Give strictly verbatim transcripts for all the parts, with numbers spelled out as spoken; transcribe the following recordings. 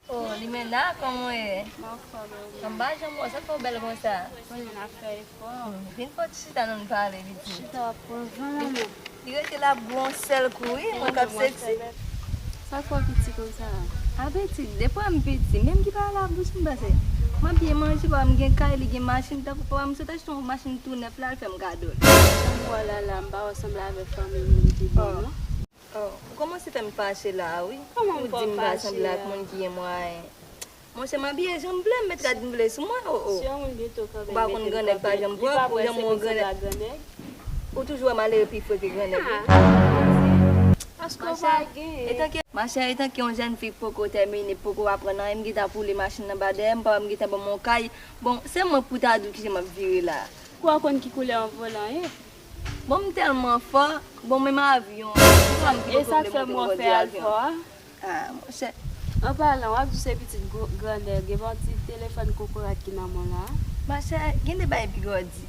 Oh, Limena, kòman w ye? Mwen anfòm, e ou menm? An m pa janm wè w, sa fè w bèl konsa? Mwen menm ap fè efò. Hmm, vin fò ti chita, nou pale, pitit. Chita w ap pran van, manman. Li rete la ap gwo yon sèl kou, wi, mwen k ap seksi. Sa k fè w piti konsa a? Apeti, depi m piti, menm ki pa la bouch m pase. M ap byen manje, papa m gen kay, li gen machin, tankou papa m sot achte yon machin tou nèf la, l fè m kado l. Jan m wè w la la, m pa wè w sanble avèk fanmi moun ki bon, non. Oh, ou kòmanse fè m fache la a, wi. Kòman m fè w fache? Ou di m pa sanble ak moun ki gen mwayen. Monchè, m abiye jan m vle, m met rad m vle sou mwen, oh, oh. Si yon moun gen to kanmenm, mete l kanpe, li pa prese pou l sanble ak grannèg. Ou pa konn grannèg, ou pa janm wè grannèg. Ou toujou wè malere pi fre ke grannèg, wi. Ah. Paske w pa gen. Machè, etanke yon jèn fi k poko tèmine, poko aprann anyen, m gentan ap woule machin nan ba dèyè m, papa m gentan ban m yon kay. Bon, se mwen pou ta di w kijan m ap vire la. Kou a konn ki koulè yon volan ye. Bon, m tèlman fò. Bon, menm avyon. E sa k fè m wè w fè al fò a? Ah, monchè. An palan, w ap di se pitit gwo-, grandè, gen yon ti telefòn kokorat ki nan men w la. Machè, gen de bagay piga w di.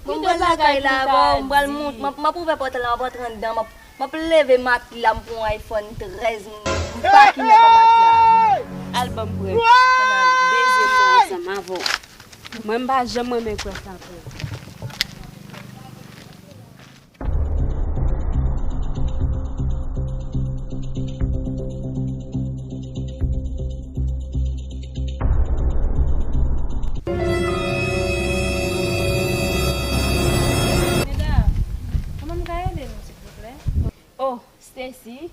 Bon, m pral lakay la, bon, m pral mont, m ap, m ap ouvè pòt la, m ap antre anndan, m ap, m ap leve matla, m pran yon iPhone trèz, m, m pakine anba matla. Al ban m prè. Ann al beze mwen ansanm avè w. Mwen, m pa janm renmen kwè sa vre. Medam, kòman m ka ede nou, silvouplè? Oh, Stacy.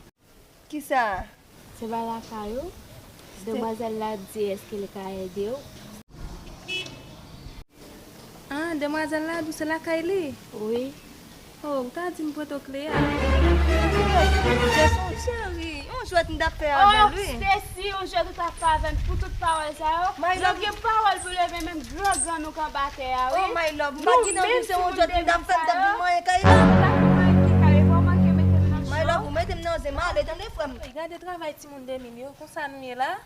Kisa? Se pa lakay ou? Demwazèl la di èske li ka ede w? Ah, demwazèl la di w se lakay li? Wi. Oh, ou ta di m pote w kle a. Cheri, yon jwèt m t ap fè avè l, wi. Oh, Stacy, yon jwèt ou t ap fè avè m pou tout pawòl sa yo? Lè w gen pawòl pou leve menm gran gran nou k anba tè a, wi. Oh, my love, m pa t gen anvi, se yon jwèt m t ap fè, m t ap vin manyen kay la. My love, ou mete m nan zen, m ale, tande, frè m. Gade travay timoun de mil yo, konsa nou ye la.